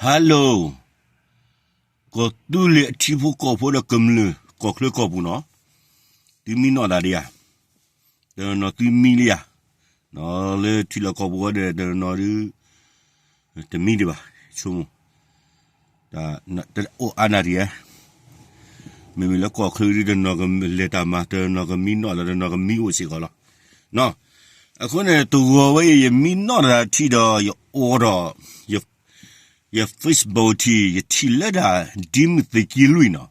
Hello, ကီၢ်သူလ့ၤအထံဖိကီၢ်ဖိဒီးကမျၢၢ်ကီၢ်ချၢကီၢ်ပူၤနီၤ, သုမံနီၣ်သးဒံးဧါ, တနီၤနီၤသုမံလံဧါ, လၢထံလီၢ်ကီၢ်ပူၤဝဲဒီး တနီၤနီၤဒုး တမံဒံးဘၣ်, ဆိကမိၣ် တအိၣ်အါနၢ်ဒံးဧါ, မ့မ့ၢ်လၢကီၢ်ချၢဒုး တနီၤကလဲၤတၢ်မၤ တနီၤကမံနီၣ်လီၤ တနီၤကမံအိၣ်စ့ၢ်ကီးလီၤ. အဃိန့ၣ် တဂီၤဝဲအံၤ ယမံနီၣ်တၢ်ထံဒီး ယအိၣ်ဒီး ယ ယ Facebook ထံၣ် ယထံၣ်လၢဒၣ် ဒ့မုၣ်သုးက့လွံၢ်နီၤ,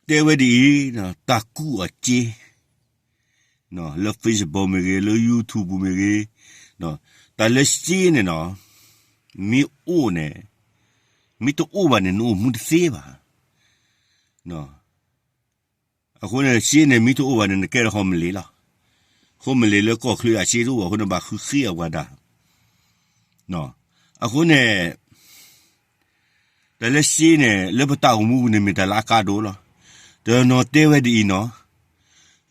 တဲဝဲဒ်အံၤ, တၢ်ကူၣ်အီၤစ့ လၢ Facebook မ့ၢ်ဂ့ၤ လၢ YouTube ပူၤမ့ၢ်ဂ့ၤ, တၢ်လၢစ့န့ၣ်နီၤ, မ့ၢ်အိၣ်န့ၣ်, မ့ၢ်တအိၣ်ဘၣ်န့ၣ် နအိၣ်မူတသ့ဘၣ်. အဃိန့ၣ် စ့န့ၣ် မ့ၢ်တအိၣ်ဘၣ်န့ၣ် နကဲထီၣ်ဟီၣ်မလ့ၤလီၤ. ဟီၣ်မလ့ၤလၢကီၢ်ချၢအစ့တအိၣ်ဘၣ်အဃိန့ၣ် ဘၣ်ဃုဃ့အီၣ်ပှၤဒၣ်. အဃိန့ၣ် တၢ်လၢစ့န့ၣ် လၢပတၢ်အိၣ်မူပူၤန့ၣ် မ့ၢ်တၢ်လၢအကါဒိၣ်လီၤ. တနီၤတဲဝဲဒ်အံၤနီၤ,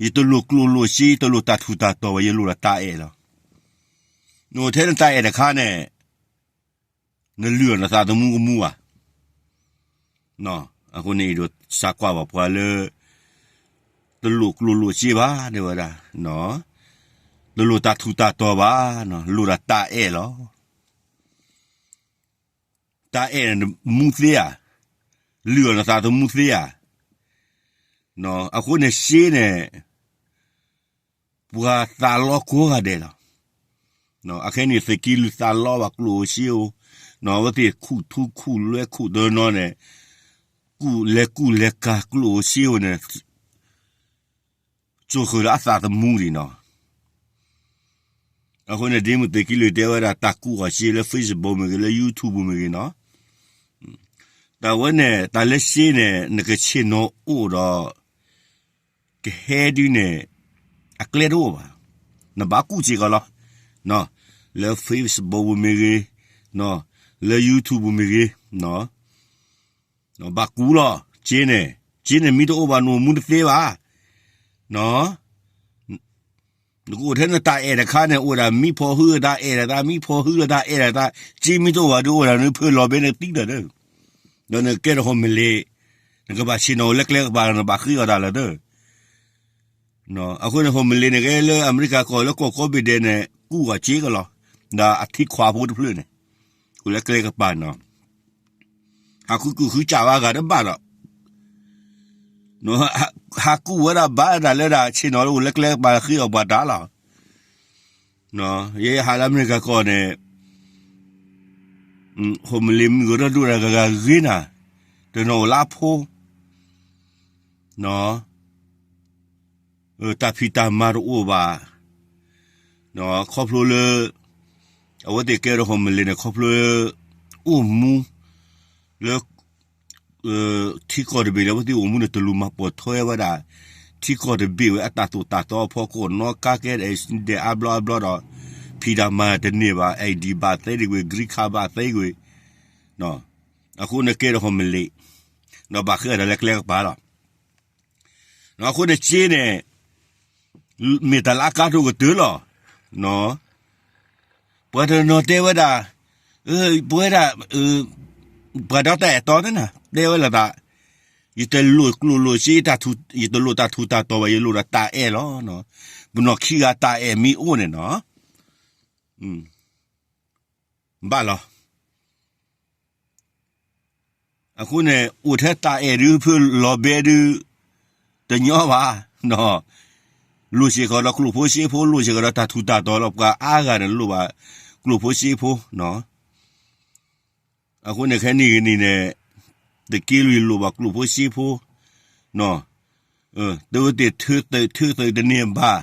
ယတလိၣ်ကျိၣ်လိၣ်စ့ ယတလိၣ်တၢ်ထူးတၢ်တီၤဘၣ် ယလိၣ်ဒီးတၢ်အဲၣ်လီၤ. နအိၣ်ထဲနတၢ်အဲၣ်တခါန့ၣ် နလုၢ်အီၤနသးသမူကမူဧါ. အဃိန့ၣ် အဲၣ်ဒိးစးကွၢ်ဘၣ်ပှၤလၢ တလိၣ်ကျိၣ်လိၣ်စ့ဘၣ် တဲဝဲဒၣ်, တလိၣ်တၢ်ထူးတၢ်တီၤဘၣ်, လိၣ်ဒီးတၢ်အဲၣ်လီၤ. တၢ်အဲၣ်န့ၣ်မူသ့ဧါ, လုၢ်အီၤနသးသမူသ့ဧါ. အဃိန့ၣ်စ့န့ၣ် ပှၤသးလီကိးဂၤဒဲးလီၤ. အခဲန့ၣ် သုးက့လွံၢ်သးလီဘၣ်ကျိၣ်ဧိၤစ့ဧိၤ, အဝဲသ့ၣ်ခူၣ်ထူခူၣ်လွဲခူၣ်တနီၤန့ၣ်, ကူၣ်လဲၤကူၣ်လဲၤကၤကျိၣ်ဧိၤစ့ဧိၤန့ၣ် စိာ်ဃုာ်ဒီးအသးသမူဒံးနီၤ. အဃိန့ၣ် ဒ့မုၣ်သုးက့လွံၢ်တဲဝဲဒၣ် တၢ်ကူၣ်အီၤစ့လၢ Facebook မ့ၢ်ဂ့ၤ လၢ YouTube ပူၤမ့ၢ်ဂ့ၤနီၤ, တၢ်ဝဲန့ၣ် တၢ်လၢစ့န့ၣ် နကဆ့ၣ်နီၤအိၣ်ဒီး ကဟဲဒုးန့ၣ် အကျဲတအိၣ်ဘၣ်. နဘၣ်ကူၣ်စ့ၢ်ကီးလီၤ. လၢ Facebook ပူၤမ့ၢ်ဂ့ၤ, လၢ YouTube ပူၤမ့ၢ်ဂ့ၤ, ဘၣ်ကူၣ်လီၤ. စ့န့ၣ်, စ့န့ၣ်မ့ၢ်တအိၣ်ဘၣ် နအိၣ်မူတသ့ဘၣ်. နကအိၣ်ထဲနတၢ်အဲၣ်တခါန့ၣ် အိၣ်ဒၣ်မံဖီၣ်ဟုလၢတၢ်အဲၣ်ဒၣ်တၢ် မံဖီၣ်ဟုလၢတၢ်အဲၣ်ဒၣ်တၢ်, စ့မ့ၢ်တအိၣ်ဘၣ်ဒုး အိၣ်ဒၣ်နဖၢလီၤဘဲနသံလၢာ်ဒီး, ဒီးနကဲထီၣ်ဟီၣ်မလ့ၤ, နကဘၣ်ဆ့ၣ်နီၤအိၣ်လၢကျဲကပၤ နဘၣ်ဃ့အီၣ်တၢ်လၢာ်ဒီး အဃိန့ၣ် ဟီၣ်မလ့ၤန့ၣ် ကဲလၢအမဲရကၤကီၢ်လၢကီၢ်ကိးဘ့ၣ်ဒဲးန့ၣ် ကူၣ်အီၤစ့ကလီၤ, ဒီးအထံခွးဖိတဖျၢၣ်န့ၣ် အိၣ်လၢကျဲကပၤနီၤ, ဟးဃုကူၣ်ဃုကးဘၣ်ဂၤတဘၣ်ဒီး ဟးကူၣ်ဝဲဒၣ်ဘၣ်ဒၣ်လၢဒၣ်ဆ့ၣ်နီၤလၢအိၣ်လၢကျဲကပၤဃ့အီၣ်ပှၤတၢ်လီၤ. ယဲယဟးလၢအမဲရကၤကီၢ်န့ၣ် ဟီၣ်မလ့ၤမုၣ်ကရၢဒိၣ်တဂၤဂၤဂ့ၤနၤ, တနီၤအိၣ်လၢအဖိ တၢ်ဖံးတၢ်မၤတအိၣ်ဘၣ်, ခီဖျိလၢ အဝဲသ့ၣ်ကဲထီၣ်ဟီၣ်မလ့ၤန့ၣ် ခီဖျိလၢ အိၣ်မူ လၢ ထံကီၢ်တဘ့ၣ်လၢအဝဲသ့ၣ်အိၣ်မူန့ၣ် တလူၤမၤပိာ်ထွဲဝဲဒၣ် ထံကီၢ်တဘ့ၣ်ဝဲအတၢ်သိၣ်တၢ်သီအဖီခိၣ် နီၣ်ကါကဲဒဲးအဘျီအဘျီဒီး ဖံးတၢ်မၤတန့ၢ်ဘၣ် ID ဘၣ်သဲတဂ့ၤ green card ဘၣ်သဲတဂ့ၤ အဃိန့ၣ်ကဲထီၣ်ဟီၣ်မလ့ၤ ဒီးဘၣ်ဃ့အီၣ်တၢ်လၢကျဲကပၤလီၤ. အဃိန့ၣ်စ့န့ၣ် မ့ၢ်တၢ်လၢအကါဒိၣ်ကတၢၢ်လီၤ. ပှၤတနီၤတဲဝဲဒၣ်, ပဝဲဒၣ် ပှၤဒီးတၢ်အဲၣ်တီသ့ၣ်နၤ တဲဝဲလီၤသး, ယတလိၣ်ကျိၣ်လိၣ်စ့ ယတလိၣ်တၢ်ထူးတၢ်တီၤဘၣ် ယလိၣ်ဒီးတၢ်အဲၣ်လီၤ. ပနီၢ်ခံဂၤတၢ်အဲၣ်မ့ၢ်အိၣ်န့ၣ်နီၤ ဘၣ်လီၤ. အဃိန့ၣ် အိၣ်ထဲတၢ်အဲၣ်ဒုး ဖၢလီၤဘဲဒုး တညီဘၣ်. လိၣ်စ့ၢ်ကီးဒီးကျိၣ်ဖိစ့ဖိ လိၣ်စ့ၢ်ကီးဒီးတၢ်ထူးတၢ်တီၤလီၤ. ပှၤအါဂၤန့ၣ်လိၣ်ဘၣ်ကျိၣ်ဖိစ့ဖိ အဃိန့ၣ်ခဲနံၣ်ဂ့ၤနံၣ်န့ၣ် သုးက့လွံၢ်လိၣ်ဘၣ်ကျိၣ်ဖိစ့ဖိ တဝဲသ့ၣ်ထုးသုးတန့ၢ်ဘၣ်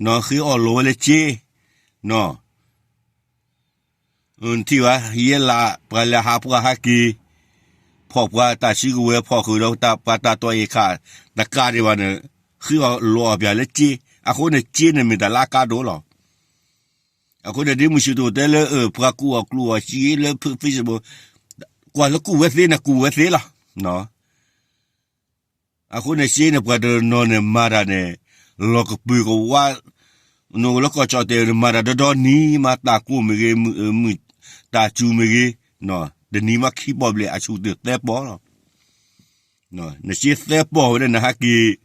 နီၢ်ဃ့အီၣ်လီၤဝဲလၢစ့ နီၢ် ထံၣ်ဘၣ် ယဲလး ပှၤလဲၤဟးပှၤဟးက့ၤ ဖီၣ်ပှၤတၢ်စုကဝဲၤ ဖီၣ်ဃုာ်ဒီးပှၤတၢ်တီၢ်အံၤခး တကးဒံးဘၣ်န့ၣ် ဃ့အီၣ်လီၤအီၣ်ပၠးလၢစ့ အဃိန့ၣ်စ့န့ၣ်မ့ၢ်တၢ်လၢအကါဒိၣ်လီၤ. အဃိန့ၣ်ဒ်မုၢ်ဆူၣ်တအိၣ်တဲလၢ ပှၤကူၣ်အီၣ်ကျိၣ်အီၣ်စ့လၢ Facebook ကွၢ်လၢကူၣ်ဝဲသ့န့ၣ် ကူၣ်ဝဲသ့လီၤ. အဃိန့ၣ်စ့န့ၣ် ပှၤတနီၤန့ၣ်မၤတၢ်န့ၣ် လီၤကပၢၤကဝါ နအိၣ်လၢကီၢ်ကၠီၣ်တဲာ်န့ၣ် မၤတၢ်ဒီဒီနံၤ မၤတၢ်ကိၢ်မ့ၢ်ဂ့ၤ မုၢ်တၢ်စူၤမ့ၢ်ဂ့ၤ နီၢ် တနံၤမးခံပီၢ်ဘျဲၣ် အဆူၣ်တုၤသၢပီၢ်လီၤ. နစ့သၢပီၢ်ဝဲဒၣ် နဟးက့ၤ,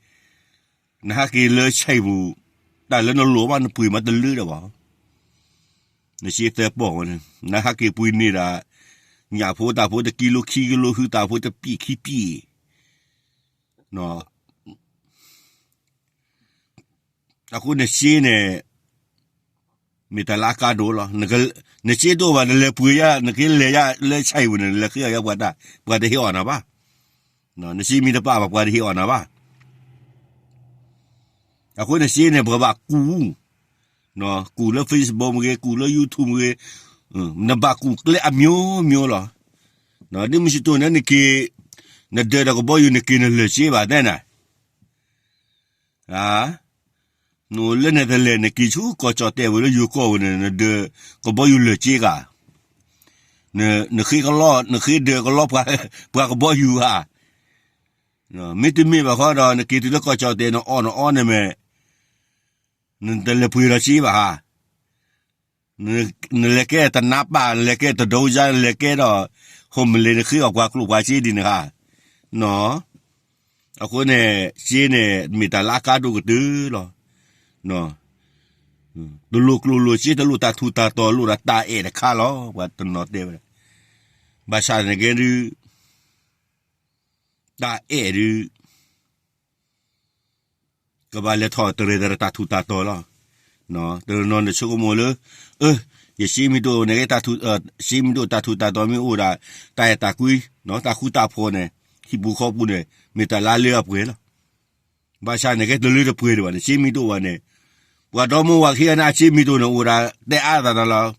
နဟးက့ၤလၢဆဲးပူၤ, တၢ်လၢနလိၣ်ဘၣ်နပှ့ၤမးတလၢဒီးဘၣ်. နစ့သၢပီၢ်ဝဲန့ၣ် နဟးက့ၤပှ့ၤန့ၢ်ဒၣ် ညၣ်ဖိတၢ်ဖိတကံလိခံကလိ ဟုသၣ်ဖိတပံၢ်ခံပံၢ် အဃိနစ့န့ၣ် မ့ၢ်တၢ်လၢအကါဒိၣ်လီၤ. နစ့တအိၣ်ဘၣ် နလဲၤပှ့ၤယါ နကလဲၤယါလၢဆဲးပူၤန့ၣ် နလဲၤဃ့အီၣ်ယါပှၤတၢ် ပှၤတဟ့ၣ်အီၣ်နၤဘၣ်. နစ့မ့ၢ်တပာ်ဘၣ် ပှၤတဟ့ၣ်အီၣ်နၤဘၣ်. အဃိနစ့န့ၣ် ပှၤဘၣ်ကူၣ် ကူၣ်လၢ Facebook မ့ၢ်ဂ့ၤ ကူၣ်လၢ YouTube မ့ၢ်ဂ့ၤ, နဘၣ်ကူၣ်ကျဲအမျိုးမျိုးလီၤ. ဒ်မုၢ်ဆ့ၣ်တိၢ်န့ၣ် နက့ၤ နဒၢးဒီးကဘီယူၤ နက့ၤနလၢာ်စ့ဘၣ်တဲနၤ, နအိၣ်လၢနဲၣ်သလဲၣ် နက့ၤဆူကီၢ်ကၠီၣ်တဲာ်ဝဲလၢယိၤကီၢ်ဝဲန့ၣ် နဒၢးကဘီယူၤလၢာ်စ့ဂၤ, နဃ့ကလီ နဃ့ဒၢးကလီ ပှၤကဘီယူၤဧါ. မ့တမ့ၢ်ဘၣ်ဃီဒီး နက့ၤတုၤလၢကီၢ်ကၠီၣ်တဲာ် နအီၣ်နအီန့ၣ်မ့ၢ် နတလဲၤပှ့ၤဒီးစ့ဘၣ်ဧါ. နလဲၤကဲတနါပၢ် နလဲၤကဲတဒိယါ နလဲၤကဲဒီး ဟိၣ်မလဲၣ် နဃ့အီၣ်ပှၤကျိၣ်ပှၤစ့ဒ်န့ၣ်ဧါ. အဃိန့ၣ် စ့န့ၣ် မ့ၢ်တၢ်လၢအကါဒိၣ်ကတၢၢ်လီၤ. တလိၣ်ကျိၣ်လိၣ်စ့ တလိၣ်တၢ်ထူးတၢ်တီၤ လိၣ်ဒီးတၢ်အဲၣ်တခါလီၤ. ပှၤတနီၤတဲဝဲဒၣ် ဘၣ်ဆၣ်န့ၣ်ကဲဒုး တၢ်အဲၣ်ဒုး ကဘၣ်လဲၤထီၣ်တရံးတၢ်ထူးတၢ်တီၤလီၤ. တနီၤနီၤန့ၣ်ဆိကမိၣ်လၢ အၢ ယစ့မ့ၢ်တအိၣ်န့ၣ် စ့မ့ၢ်တအိၣ်တၢ်ထူးတၢ်တီၤမ့ၢ်အိၣ်ဒၣ် တၢ်အဲၣ်တၢ်ကွံ တၢ်ဃူတၢ်ဖိးန့ၣ် ဟံၣ်ပူၤဃီပူၤန့ၣ် မ့ၢ်တၢ်လၢအလၢအပှဲၤလီၤ. ဘၣ်ဆၣ်န့ၣ်ကဲတလၢတပှဲၤဒံးဘၣ်န့ၣ် စ့မ့ၢ်တအိၣ်ဘၣ်န့ၣ် ပှၤဒီမါဝၤခံဂၤန့ၣ် အစ့မ့ၢ်တအိၣ်န့ၣ် အိၣ်ဒၣ်တဲအါသးတၢ်လီၤ.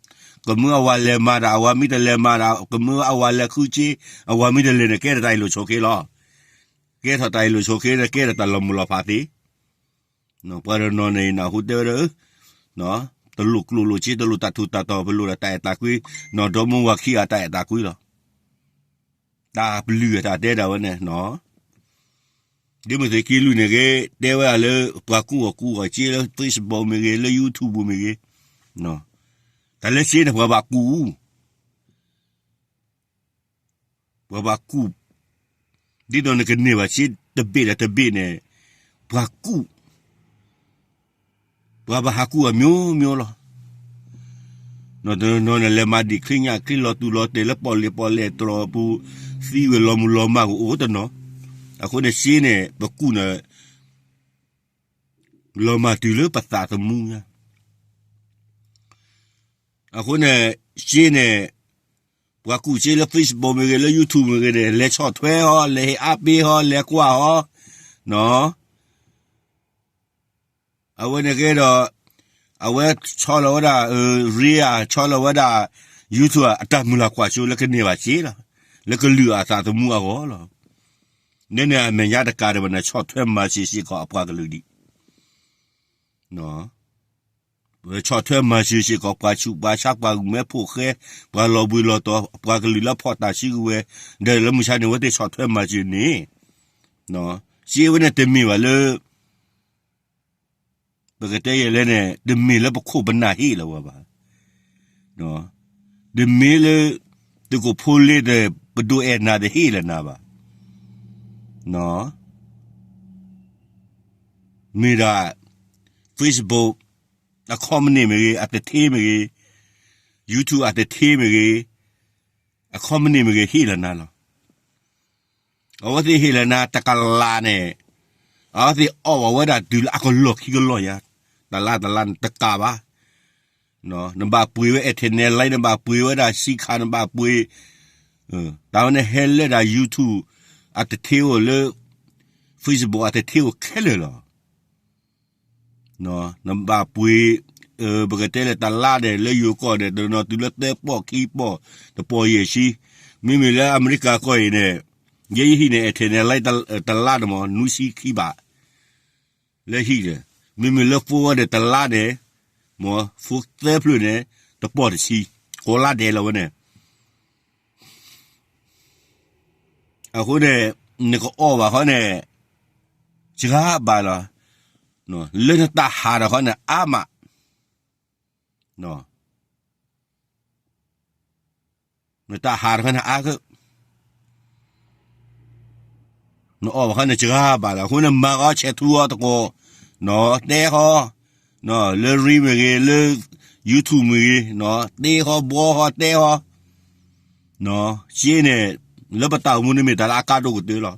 ကမၢအဝၤလဲၤမၤဒၣ် အဝၤမ့ၢ်တလဲၤမၤဒၣ် ကမၢအဝၤလဲၤဃုစ့ အဝၤမ့ၢ်တလဲၤန့ၣ် ကဲထီၣ်တၢ်အ့ၣ်လိာ်ဆိးက့လီၤ. ကဲထီၣ်တၢ်အ့ၣ်လိာ်ဆိးက့ ကဲထီၣ်တၢ်လီၤမုၢ်လီၤဖးသ့. ပှၤတနီၤန့ၣ် နၢ်ဟူတဲဝဲဒၣ် တလိၣ်ကျိၣ်လိၣ်စ့ တလိၣ်တၢ်ထူးတၢ်တီၤ ပလိၣ်ဒီးတၢ်အဲၣ်တၢ်ကွံ နီၢ်ဒီမါဝၤခံဂၤတၢ်အဲၣ်တၢ်ကွံလီၤ. တၢ်ပျုၢ်အတၢ်တဲဒၣ်ဝဲန့ၣ် ဒ်မ့ၢ်သုးက့လွံၢ်န့ၣ်ဂ့ၤ တဲဝဲဒၣ်လၢ ပှၤကူၣ်အီၣ်ကူၣ်အီၣ်စ့လၢ Facebook မ့ၢ်ဂ့ၤ လၢ YouTube မ့ၢ်ဂ့ၤ, တၢ်လၢစ့န့ၣ် ပှၤဘၣ်ကူၣ် ပှၤဘၣ်ကူၣ်, ဒ်သိးနကန့ၢ်ဘၣ်စ့တဘ့ၣ်ဒီးတဘ့ၣ်န့ၣ် ပှၤကူၣ်, ပှၤဘၣ်ဟးကူၣ်အမျိုးမျိုးလီၤ. နီၢ်တနီၤန့ၣ် လဲၤမၤဒံးချ့ညၣ်ချ့ လီၤတူာ်လီၤတဲာ်လၢပီၣ်လဲၣ်ပီၣ်လဲၣ်တြီၤပူၤ သံဝဲလီၤမုၢ်လီၤမၢ်ကအိၣ်တနီၤ. အဃိန့ၣ်စ့န့ၣ် ပကူၣ်န့ၣ် လီၤမၢ်တုၤလၢပသးသမူညါ. အဃိန့ၣ် စ့န့ၣ် ပှၤကူၣ်စ့လၢ Facebook မ့ၢ်ဂ့ၤ လၢ YouTube မ့ၢ်ဂ့ၤန့ၣ် လဲၤဆီၣ်ထွဲဟီ လဲၤဟ့ၣ်အါပ့ၤဟီ လဲၤကွၢ်ဟီ, နီၢ် အဝဲန့ၣ်ကဲဒီး အဝဲဆီၣ်လီၤဝဲဒၣ် ရ့ဧါ ဆီၣ်လီၤဝဲဒၣ် YouTube အတၢ်မုၢ်လၢ်ကွၢ်စိလၢကန့ၢ်ဘၣ်စ့လီၤ. လၢကလုာ်အသးသမူအဂီၢ်လီၤ. နဲန့ၣ်အမဲာ်ညါတကးဒံးဘၣ်န့ၣ် ဆီၣ်ထွဲမၤစၢၤစ့ၢ်ကီးအပှၤကလုာ်ဒံး ဆီၣ်ထွဲမၤစၢၤစ့ၢ်ကီးပှၤဆူးပှၤဆါ ပှၤဂုာ်မဲဖိဃဲ ပှၤလီၤဘှံးလီၤတီၤ ပှၤကလုာ်လၢဖီၣ်တၢ်စုကဝဲၤ ဒီးလၢမုၢ်ဆါန့ၣ် အဝဲသ့ၣ်ဆီၣ်ထွဲမၤစၢၤန့ၣ် စ့ဝဲန့ၣ်တမ့ၢ်ဘၣ်လၢ ပကတဲယဲၢ်လဲၣ်န့ၣ် တမ့ၢ်လၢပခိၣ်ပနၢ်ဟ့ၣ်လီၤဝဲဘၣ်. တမ့ၢ်လၢ သုးခိၣ်ဖိလ့ဒီး ပဒိၣ်အဲၣ်နၤတဟ့ၣ်လီၤနၤဘၣ်. မ့ၢ်ဒၣ် Facebook အခီပနံၣ်မ့ၢ်ဂ့ၤ အတထ့မ့ၢ်ဂ့ၤ, YouTube အတထ့မ့ၢ်ဂ့ၤ, အခီပနံၣ်မ့ၢ်ဂ့ၤ ဟ့ၣ်လီၤနၤလီၤ. အဝဲသ့ၣ်ဟ့ၣ်လီၤနၤတကလးန့ၣ် အဝဲသ့ၣ်အီၣ်ဘၣ်ဝဲဒၣ်တုၤလၢအကလီၢ်ခံကလီၢ်ညါ, တလါတလါန့ၣ်တကးဘၣ်. နဘၣ်ပှ့ၤဝဲ internet line နဘၣ်ပှ့ၤဝဲဒၣ် SIM card နဘၣ်ပှ့ၤ, တၢ်ဝဲန့ၣ်ဟဲလၢဒၣ် YouTube အတထ့အိၣ်လၢ Facebook အတထ့အိၣ်ခဲလၢာ်လီၤ. နဘၣ်ပှ့ၤ ပကတဲလၢတလါဒီး လၢယိၤကီၢ်ဒီး တနီၤတုၤလၢသၢပီၢ်ခံပီၢ် တပီၢ်ယဲၢ်ဆံ, မ့မ့ၢ်လၢအမဲရကၤကီၢ်အံၤန့ၣ် ယဲယဟံၣ်န့ၣ် internet line တလါန့ၣ်မ့ၢ် နွံဆံခံဘး လၢဟံၣ်ဒီး, မ့မ့ၢ်လၢ phone ဝဲဒီးတလါန့ၣ် မ့ၢ် phone သၢဖျၢၣ်န့ၣ် တပီၢ်တဆံ, ကိးလါဒဲးလီၤဝဲန့ၣ် အဃိန့ၣ် နကအီၣ်ဘၣ်ဃီန့ၣ် စှၤဘၣ်လီၤ. လၢနတၢ်ဟးထီၣ်ဃီန့ၣ် အါမး, န န နတၢ်ဟးတခါန့ၣ်အါကၢ, နအီၣ်ဘၣ်ခါန့ၣ်စှၤဘၣ်လီၤ. အဃိန့ၣ်မၤဃီဆဲးထူဃီတကိး, နီၢ်, တဲဃီ, နီၢ်, လၢ reel မ့ၢ်ဂ့ၤ, လၢ YouTube မ့ၢ်ဂ့ၤ, နီၢ်, တ့ဃီဘှီဃီတဲဃီ, နီၢ်, စ့န့ၣ် လၢပတၢ်အိၣ်မူန့ၣ်မ့ၢ်တၢ်လၢအကါဒိၣ်ကတၢၢ်လီၤ.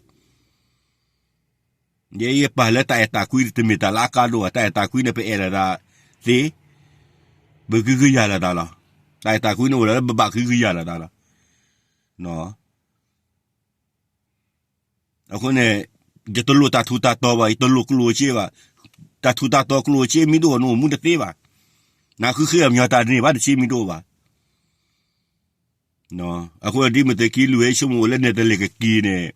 ယဲယပာ်လၢတၢ်အဲၣ်တၢ်ကွံတမ့ၢ်တၢ်လၢအကါဒိၣ်ဘၣ်, တၢ်အဲၣ်တၢ်ကွံန့ၣ် ပအဲၣ်လိာ်သးသ့, ပကဟုကယာ်လိာ်သးလီၤ. တၢ်အဲၣ်တၢ်ကွံန့ၣ် အိၣ်လၢပဘၣ်ကဟုကယာ်လိာ်သးလီၤ. အဃိန့ၣ် ယတလိၣ်တၢ်ထူးတၢ်တီၤဘၣ်, ယတလိၣ်ကျိၣ်စ့ဘၣ်. တၢ်ထူးတၢ်တီၤကျိၣ်စ့မ့ၢ်တအိၣ် နအိၣ်မူတသ့ဘၣ်. နဃုဃ့အီၤမညီတၢ်န့ၢ်ဘၣ်တဆ့မ့ၢ်တအိၣ်ဘၣ်. အဃိဒ်မုၢ်သုးက့လွံၢ်ဟဲဆိကမိၣ်ဝဲလၢန့ၣ် တလဲၤကက့ၤန့ၣ်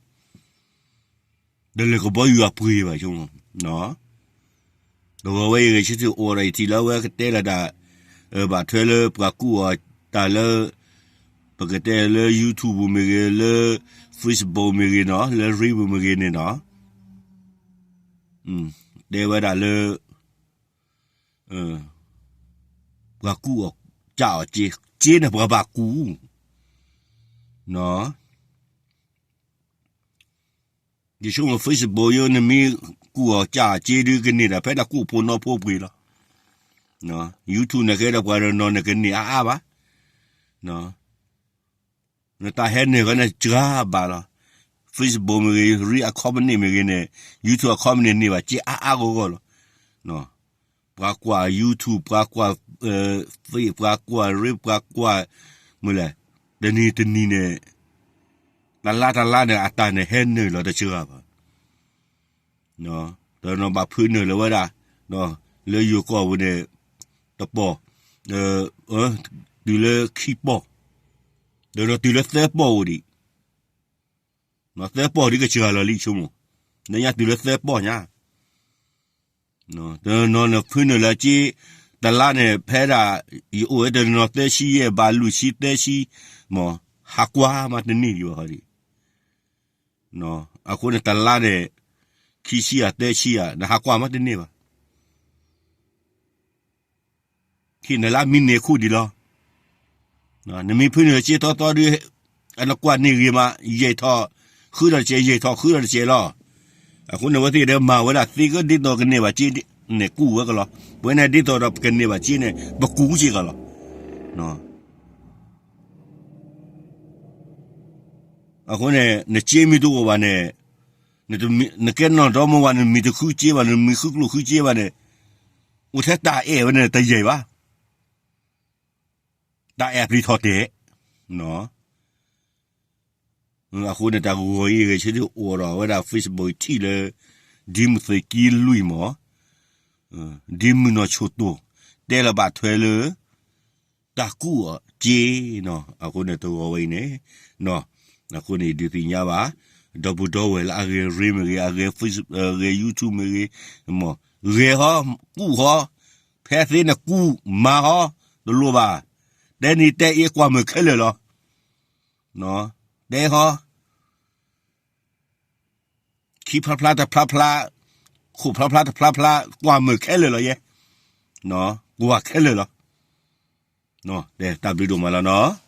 တလဲၤကဘီယူၤအပှ့ၤဘၣ်ဆိကမိၣ်, တဂီၤဝဲအံၤဂဲၤဆၢထၢၣ်အိၣ်ဒီး ယထံၣ်လၢအဝဲကတဲလီၤတၢ် ဘၣ်ထွဲလၢပှၤကူၣ်အီၤတၢ်လၢ ပကတဲလၢ YouTube ပူၤမ့ၢ်ဂ့ၤ, လၢ Facebook မ့ၢ်ဂ့ၤနီၤ, လၢ reel ပူၤမ့ၢ်ဂ့ၤန့ၣ်နီၤ, တဲဝဲဒၣ်လၢ ပှၤကူၣ်အီၤကၢ်အီၤစ့, စ့န့ၣ်ပှၤဘၣ်ကူၣ်, ယဆိကမိၣ် Facebook ယိ နမ့ၢ်ကူၣ်အီၤကၢ်အီၤစ့ဒုးကန့ၢ်ဒီး ဖဲဒၣ်ကူၣ်ဖိနီဖိပှ့ၤလီၤ. YouTube န့ၣ်ကဲဒီးပှၤတနီၤန့ၣ်ကန့ၢ်အါအါဘၣ်. နတၢ်ဟဲနုာ်ဃီန့ၣ်စှၤဘၣ်လီၤ. Facebook မ့ၢ်ဂ့ၤ, reel အခီပနံၣ်မ့ၢ်ဂ့ၤန့ၣ်, YouTube အခီပနံၣ်န့ၢ်ဘၣ်စ့အါအါဂီၢ်ဂီၢ်လီၤ. ပှၤကွၢ် YouTube, ပှၤကွၢ် Facebook, ပှၤကွၢ် reel, ပှၤကွၢ် မ့ၢ်လဲၣ်, တနံၤတနံၤန့ၣ် တလါတလါန့ၣ် အတၢ်န့ၣ်ဟဲနုာ်လီၤတစှၤဘၣ်. တနီၤဘၣ်ဖုနုာ်လၢၤဝဲဒၣ်, လၢယိၤကီၢ်ပူၤန့ၣ် တပီၢ်, တုၤလၢခံပီၢ်, တနီၤတုၤလၢသၢပီၢ်အိၣ်ဒံး, သၢပီၢ်ဒ်ကစှၤလီၤလံဆိကမိၣ်, လၢညါတုၤလၢသၢပီၢ်ညါ တနီၤန့ၣ်ဖုနုာ်လၢက့ တလါန့ၣ် ဖဲဒၣ် ယအိၣ်ဝဲတနီၤသၢဆံယဲၢ်ဘး လွံၢ်ဆံသၢဆံ, မ့ၢ်ဟးကွၢ်မးတန့ၢ်ဒံးဘၣ်ဃီဒံး. အဃိန့ၣ်တလါန့ၣ် ခံဆံဧါသၢဆံဧါ နဟးကွၢ်မးတန့ၢ်ဘၣ်. ဟံးန့ၢ်လၢအမံန့ၢ်ခိၣ်ဒံးလီၤ. နမ့ၢ်ဖုနုာ်စ့ထီသီဒုး အနကွၢ်န့ၢ်ဂ့ၤမး ယဲၢ်ထီၣ်ဃုဒီးတစဲး ယဲၢ်ထီၣ်ဃုဒီးတစဲးလီၤ. အဃိန့ၣ် အဝဲသ့ၣ်ဒီးမၤဝဲဒၣ်သ့ကဒ်သိးကန့ၢ်ဘၣ်စ့န့ၣ် ကူၣ်ဝဲကလီၤ. ပဝဲန့ၣ်ဒ်သိးဒီးပကန့ၢ်ဘၣ်စ့န့ၣ် ပကူၣ်စ့ၢ်ကီးလီၤ. အဃိန့ၣ် နစ့မ့ၢ်တအိၣ်ဘၣ်န့ၣ် နကဲနီၢ်ဒီမါဝၤ နမံၤတဃုစ့ဘၣ် နမံၤဃုကျိၣ်ဃုစ့ဘၣ်န့ၣ် အိၣ်ထဲတၢ်အဲၣ်ဝဲန့ၣ်တယံာ်ဘၣ်. တၢ်အဲၣ်အပျံၤထီၣ်တဲာ်. အဃိန့ၣ် တၢ်ဂီၤအံၤဂဲၤဆၢထၢၣ်အိၣ်ဒီးဝဲဒၣ် Facebook ထံၣ်လၢ ဒ်မုၢ်သုးက့လွံၢ်မး ဒ်မုၢ်နီၢ်ဆိၣ်တိၢ် တဲလီၤဘၣ်ထွဲလၢ တၢ်ကူၣ်အီၤစ့နီၤ. အဃိန့ၣ် တဂီၤဝဲအံၤန့ၣ် အဃိန့ၣ် ယဒုးသ့ၣ်ညါဘၣ် ဒီပုၢ်ဒီဝဲၢ်လၢအဂဲၤ reel မ့ၢ်ဂ့ၤ အဂဲၤ Facebook ဂဲၤ YouTube မ့ၢ်ဂ့ၤ မ့ၢ်ဂဲၤဟီ ကူၣ်ဟီ ဖဲသ့န့ၣ်ကူၣ်မၤဟီ တလိၣ်ဘၣ် တဲနံၤတဲအ့ကွၢ်မုာ်ခဲလၢာ်လီၤ. တဲဟီ ခံဖျါဖျါတဖျါဖျါ ခိၣ်ဖျါဖျါတဖျါဖျါ ကွၢ်မုာ်ခဲလၢာ်လီၤယဲ ကွၢ်ခဲလၢာ်လီၤ. တၢ်ဘျုးဒိၣ်မးလီၤနီၤ.